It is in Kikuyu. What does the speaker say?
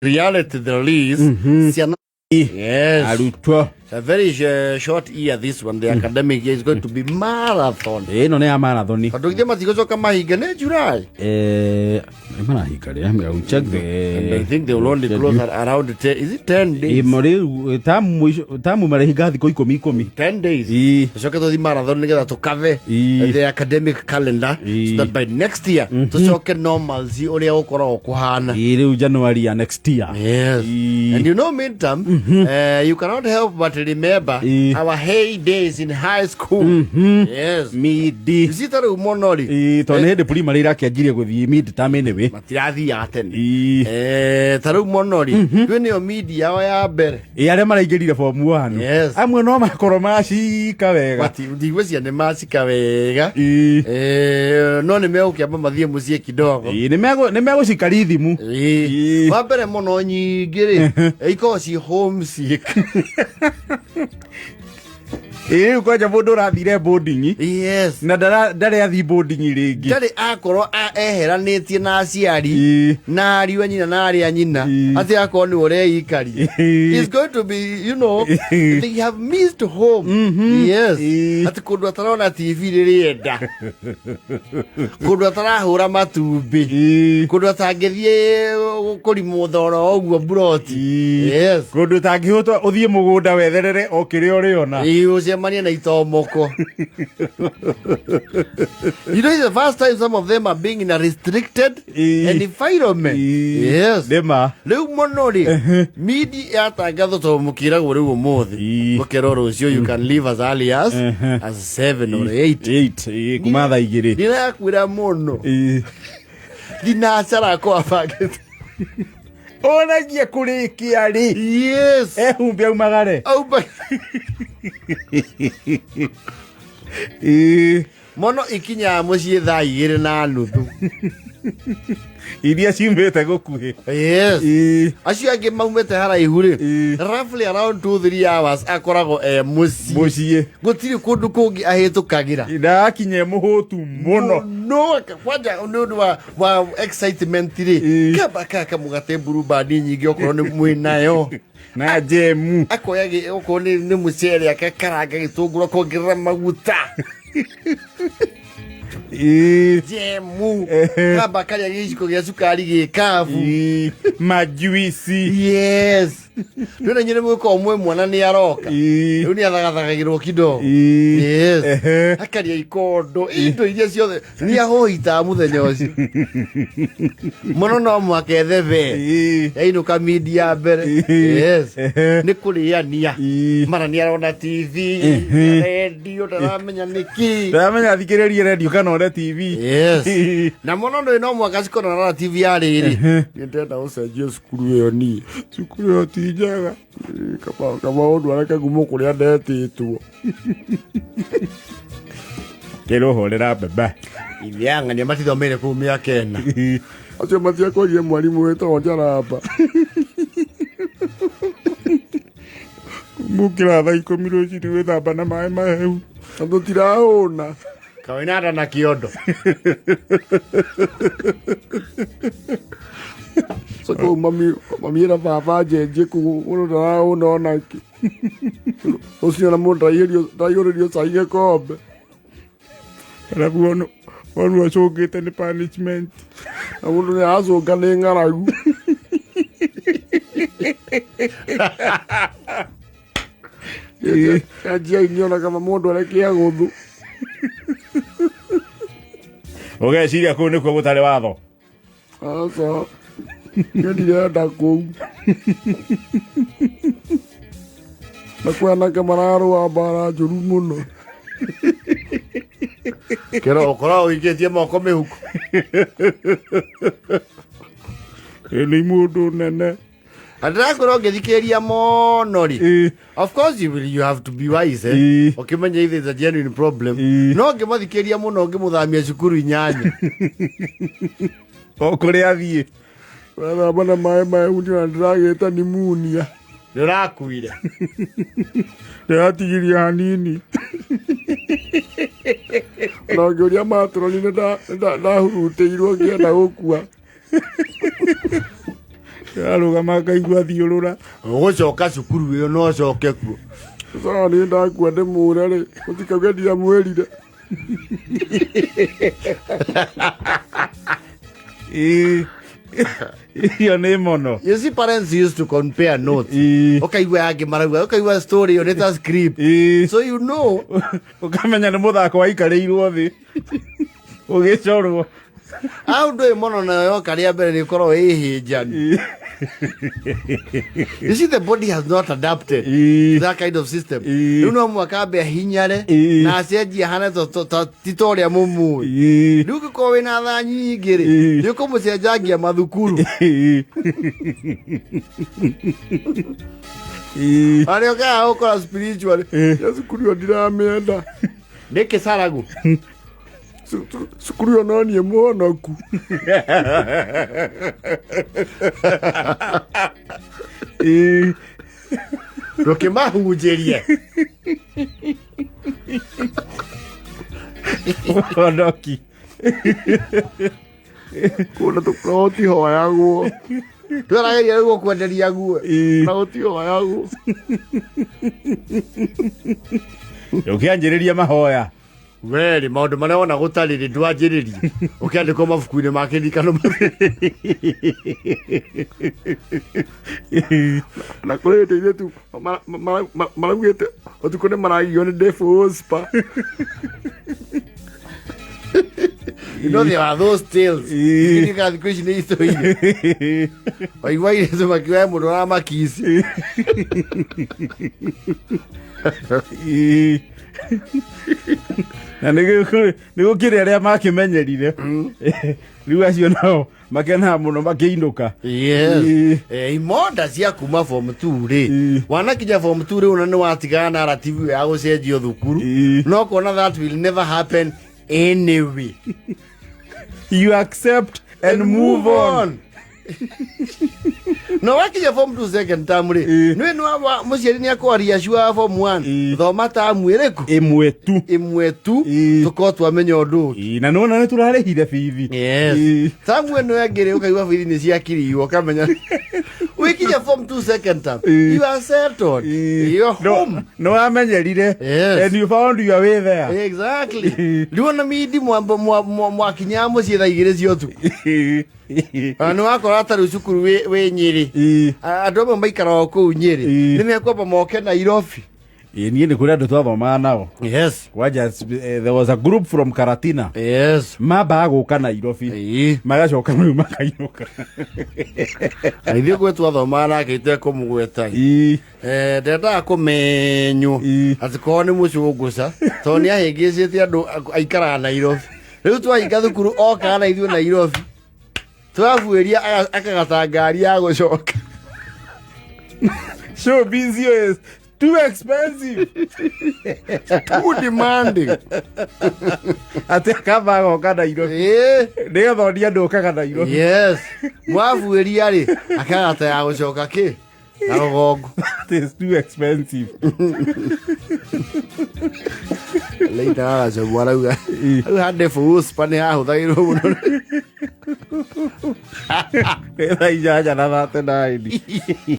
Reality there is ciana. Yes. Arutwo. It's a very short year, this one. The academic year is going to be marathon. Ĩno nĩ ya marathoni. Tondũ githĩ matigũcoka mahinga nĩ July. Marahinga rĩ? I will check the And I think they will only close at around 10, is it 10 days? Ĩmo rĩu tamu mũico tamu marahinga thikũ ikũmi ikũmi. 10 days. Ii. Tucoke tũthi marathon nĩgetha tũkave Ii. the academic calendar Ii. so that by next year tũcoke normalcy ũrĩa gũkoragwo kũhana. Ĩ rĩu January ya next year. Yes. Ii. And you know, midterm, you cannot help but remember Ii. our heydays in high school. Yes. Midi. You see, ta rĩu mũno rĩ Ii, tondũ nĩ hĩndĩ primary irakĩanjirie gũthiĩ mid term anyway. Matirathiaga tene. Ii. Ta rĩu mũno rĩ kwĩ nĩyo midi yao ya mbere. Ĩ arĩa maraingĩrire form 1. Yes. Amwe no makorwo macika wega. Ndigwĩcia nĩ macika wega. Ii. No nĩ megũkĩamba mathiĩ mũciĩ kidogo. Ii, nĩ megũcika rithimu. Ii. Wa mbere mũno nyingĩ rĩ ikoragwo ci homesick. Ĩ rĩu kwanja mũndũ ũrathire boarding na ndarĩ athi boarding rĩngĩ. Ndarĩ akorwo eheranĩtie na aciari na ariũ a nyina na arĩa a nyina atĩ akorwo nĩ ũreikaria. It's going to be, they have missed home. Yes. Atĩ kũndũ atarona TV rĩrĩenda, kũndũ atarahũra matumbĩ, kũndũ atangĩthiĩ kũrimwo thoro ũguo mburoti. Yes. Kũndũ ũtangĩhũtwo ũthiĩ mũgũnda wetherere o kĩrĩa ũrĩona. Ĩĩ, ũcemanie na itomoko. It's the first time some of them are being in a restricted environment. Yes. Nĩma. Rĩu mũno rĩ midi yatangathwo tondũ mũkĩragwo rĩu ũmũthĩ, mũkerwo rũciũ you can leave as early as 7 or 8. 8, ĩĩ, kuma thaa 2. Ndĩrakwĩra mũno thinacara akwa bangĩte. Onagia kũrĩkia rĩ? Yes. Ehumbe aumagare. Auma. Mũno ikinyaga mũciĩ thaa 2:30. Iria ciumĩte gũkuhĩ. Yes. Acio angĩ maumĩte haraihu rĩ, roughly around 2 3 hours akoragwo e mũciĩ. Mũciĩ. Gũtirĩ kũndũ kũngĩ ahĩtũkagĩra. Ndakinye mũhũtu mũno. No kwanja nĩ ũndũ wa excitement rĩ, kamba kaka mũgate mburubandi nyingĩ okorwo nĩ mwĩnayo. Na jemu. Akoya okorwo nĩ mũcere akakaranga gĩtũngũrũ akongerera maguta. Jemu. Kamba karĩa gĩciko gĩa cukari gĩkabu. Majuici. Yes. Rĩu na nyine mwĩko ũmwe mwana nĩ aroka. Rĩu nĩ athagathagagĩrwo kidogo. Yes. Akaria ikondo indo iria ciothe nĩ ahũhitaga mũthenya ũcio mũno no mũhaka ethe be yainũka midi ya mbere. Yes. Nĩ kũrĩania. Mara nĩ arona TV, redio ndaramenya nĩkĩ. Ndamenya thikĩrĩrie redio kana one TV. Yes. Na mũno ndũĩ no mũhaka cikorwo na TV ya rĩrĩ nĩ ndĩrenda gũcenjia cukuru ĩyo niĩ. Cukuru ĩyo ti njega. Kaba ũndũ areke ngumo kũrĩa ndetĩtwo. Kĩrũhũrĩra mbembe. Ithiang'ania matithomeire kũu mĩaka 4. Acio matiakorire mwarimũ wĩtagwo Njaramba. Mũkĩra thaa 10 rũcinĩ gwĩthamba na maĩ mahehu. Na tũtirahũna. Kawĩna nda na kĩondo. So kũu mami ĩra baba njenjie kũu mũndũ ndarahũna onakĩ. Rũcinĩ ona mũndũ ndaraihũrĩrio cai gĩkombe. Arabu onu acũngĩte nĩ punishment. Na mũndũ nĩ aracũnga nĩ ng'aragu. Anjia inyona kama mũndũ arekia gũthu. Ũgeciria kũu nĩkuo gũtarĩ watho. Aca. Niĩ ndirenda kũu. Na kwĩ anake mararũa mbara njũru mũno. Kĩro ũkoragwo ũikĩtie moko mĩhuko. Ĩ nĩ mũndũ nene. Na ndĩrakwĩra ũngĩthikĩrĩria mũno rĩ, of course you have to be wise, eh? Ũkĩmenya if there's a genuine problem. No ũngĩmathikĩrĩria mũno ũngĩmũthamia cukuru 8. O kũrĩa athiĩ. Wethamba na maĩ mahehu nĩ ndĩragĩte pneumonia. Nĩ ũrakuire. Ndĩratigirie hanini. Na ũngĩũria matroni nĩ ndahurutĩirwo ngĩenda gũkua. Arũgama akaigua thiũrũra. Ũgũcoka cukuru ĩyo no ũcoke kuo. Sawa, niĩ ndakua ndĩmũre rĩ, mũtikauge ndiamwĩrire. Ĩĩ. Iyo nĩ mono. You see, parents used to compare notes. Ĩĩ. Ũkaigua yangĩ marauga, ũkaigua story ĩyo nĩ ta script. Ĩĩ. So you know, Ũkamenya nĩ mũthako waikarĩirwo thĩ ũgĩcorwo. Hau ndũĩ mũno nayo yoka rĩa mbere nĩ ĩkoragwo ĩ hĩnjanu. You see, the body has not adapted to that kind of system. Rĩu no mũhaka ambe ahinyare na acenjie ahane ti ta ũrĩa mũmũĩ. Rĩu ũngĩkorwo wĩna thaa nyingĩ rĩ, nĩ ũkũmũcenjangia mathukuru. Arĩa ũkaga gũkora spiritual. Ya cukuru ĩyo ndiramĩenda. Nĩkĩ caragu? Cukuru ĩyo no niĩ mũhonoku. Ndũkĩmahunjĩrie. Mũhonoki. Kũndũ tũtihoyagwo. Twarageria rĩu gũkwenderia guo. Na gũtihoyagwo. Ũkĩanjĩrĩria mahoya. Werĩ maũndũ marĩa wona gũtarĩ rĩ ndwanjĩrĩrie ũkĩandĩkwo mabuku-inĩ ma kĩririkano. Na kũrĩ hĩndĩ airĩtu maraugĩte ũtukũ nĩ maragio nĩ Dave Whisper. You know there are those tales. Iririkana thikũ ici nĩ itũire waigua airĩtu makiuga he mũndũ ũramakisi. Na nĩ gũkĩrĩ arĩa makĩmenyerire rĩu acio nao makenaga mũno makĩinũka. Yes. Imonda cia kuma form 2 rĩ, wanakinya form 2 rĩ, ona nĩ watigana na narrative ya gũcenjio thukuru. No kuona that will never happen anyway. You accept and move on. No wakinya form 2 second term rĩ, nĩ nĩ mũciari nĩ akwaria cua form 1, thoma tamu ĩrĩkũ? Ĩmwe tu. Ĩmwe tu. Tũkorwo twamenya ũndũ ũngĩ. Na nĩwona nĩ tũrarĩhire bithi. Yes. Tamu ĩno ĩngĩ rĩ, ũkaigua bithi nĩ ciakiriirwo, ũkamenya wĩkinya form 2 second term, you are settled. You are home. Nĩ wamenyerire. Yes. And you found your way there. Exactly. Rĩu ona mindi mwakinyaga mũciĩ thaa 2 cia ũtukũ. Ona nĩ wakora ta rĩu cukuru wĩ Nyĩrĩ. Andũ amwe maikaraga kũu Nyĩrĩ. Nĩ mekwamba moke Nairobi. Ĩĩ, niĩ nĩ kũrĩ andũ twathomaga nao. Yes. Kwanja, there was a group from Karatina. Yes. Mambaga gũka Nairobi. Magacoka rĩu makainũka. Na ithuĩ gwĩ twathomaga nake itekũmũgweta. Ndendaga kũmenywo atĩ korwo nĩ mũcũngũca tondũ nĩ ahĩngĩcĩte andũ aikaraga Nairobi. Rĩu twahinga thukuru okaga na ithuĩ Nairobi. Twabuĩria akagata ngari ya gũcoka. Showbiz is too expensive. Too demanding. Atĩ akamba agoka Nairobi. Nĩgetha onie andũ okaga Nairobi. Yes. Mwabuĩria rĩ, akagata ya gũcoka kĩ? Na rũgongo. It is too expensive. Leita gagacobu arauga. Rĩu hande Whisper nĩ hahũthagĩrwo mũno. Nĩ thaa 8 na 39.